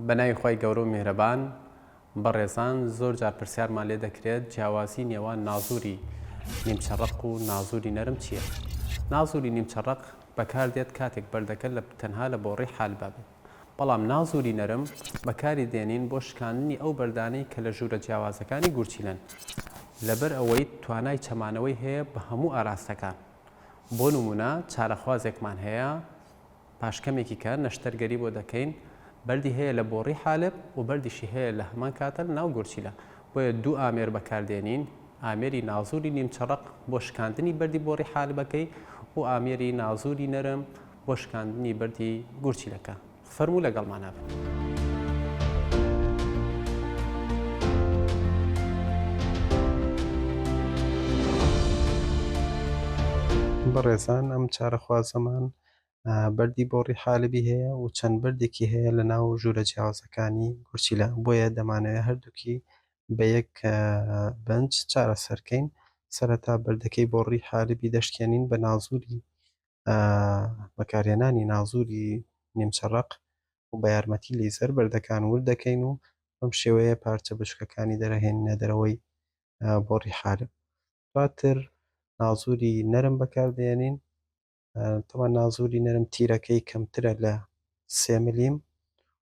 بەناوی خوای گەورە و میهرەبان بەڕێزان زۆر جار پرسیارمان لێ دەکرێت جیاوازی نێوان نازوری نیمچە ڕەق و نازوری نەرم چییە؟ نازوری نیمچە ڕەق بەکاردێت کاتێک بەردەکە لە تەنها لە بۆڕی حالبا بێت بەڵام نازوری نەرم بەکاری دێنین بۆ شکاندنی ئەو بەردانەی کە لە ژوورە جیاوازەکانی گورچیلەن لەبەر ئەوەی توانای چەمانەوەی هەیە بە هەموو ئاراستەکان بۆ نمونە چارەخوازێکمان هەیە پاش کەمێکی کە نەشتەرگەری بۆ دەکەین بەردی هەیە لە بۆڕی حالب و بەردیشی هەیە لە هەمان کاتە لە ناو گورچیلە بۆیە دوو ئامێر بەکاردێنین ئامێری نازوری نیمچە ڕەق بۆ شکاندنی بەردی بۆڕی حالبەکەی و ئامێری نازوری نەرم بۆ شکاندنی بەردی گورچیلەکە فەرموو لەگەڵمانا بن. بەڕێزان ئەم چارەخوازەمان بەردی بۆڕی حالبی هەیە و چەند بەردێکی هەیە لە ناو ژوورە جیاوازەکانی گورچیلە بۆیە دەمانەوێت هەردووکی بە یەک بەنج چارەسەرکەین سەرەتا بەردەکەی بۆڕی حالبی دەشکێنین بە نازوری بەکارهێنانی نازوری نیمچە ڕەق و بە یارمەتی لیزەر بەردەکان ورد دەکەین و بەم شێوەیە پارچە بچوکەکانی دەرەهێنینە دەرەوەی بۆڕی حالب دواتر نازوری نەرم بەکاردێنین تەبعەن نازوری نەرم تیرەکەی کەمترە لە سێ ملیم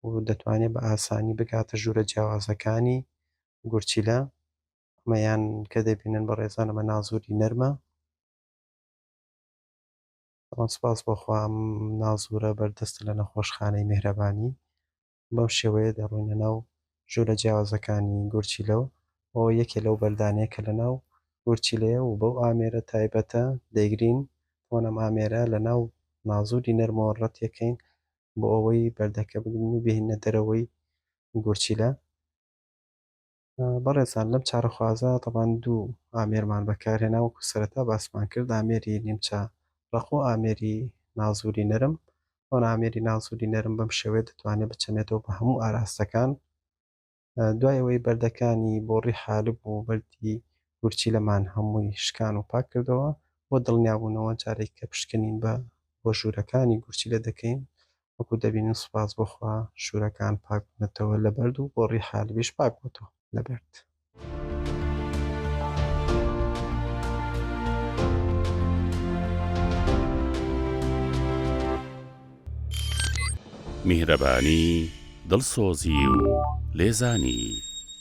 و دەتوانێت بە ئاسانی بگاتە ژوورە جیاوازەکانی گورچیلە ئەمەیان کە دەبینن بەڕێزان ئەمە نازوری نەرمە تەبعەن سوپاس بۆ خوا ئەم نازورە بەردەستە لە نەخۆشخانەی میهرەبانی بەم شێوەیە دەڕۆینە ناو ژوورە جیاوازەکانی گورچیلە و ئەوە یەکێ لەو بەردانەیە کە لە ناو گورچیلەیە و بەو ئامێرە تایبەتە دەیگرین تەبعەن ئەم ئامێرە لە ناو نازوری نەرمەوە ڕەتیەکەین بۆ ئەوەی بەردەکە بگرین و بهێنینە دەرەوەی گورچیلە. بەڕێزان لەم چارەخوازە تەبان دوو ئامێرمان بەکارهێنا وەکو سەرەتا باسمان کرد ئامێری نیمچە ڕەق و ئامێری نازوری نەرم ئەو ئامێری نازوری نەرم بەم شێوەیە دەتوانێت بچەمێتەوە بە هەموو ئاراستەکان دوای ئەوەی بەردەکانی بۆڕی حالب و بەردی گورچیلەمان هەمووی شکان و پاک کردەوە بۆ دڵنیابوونەوە جارێک کە پشکنین بە بۆ ژوورەکانی گورچیلە دەکەین وەکو دەبینن سوپاس بۆ خوا ژوورەکان پاک بوونەتەوە لە بەرد و بۆڕی حالبیش پاک بۆتەوە لە بەرد. میهرەبانی، دڵسۆزی و لێزانی.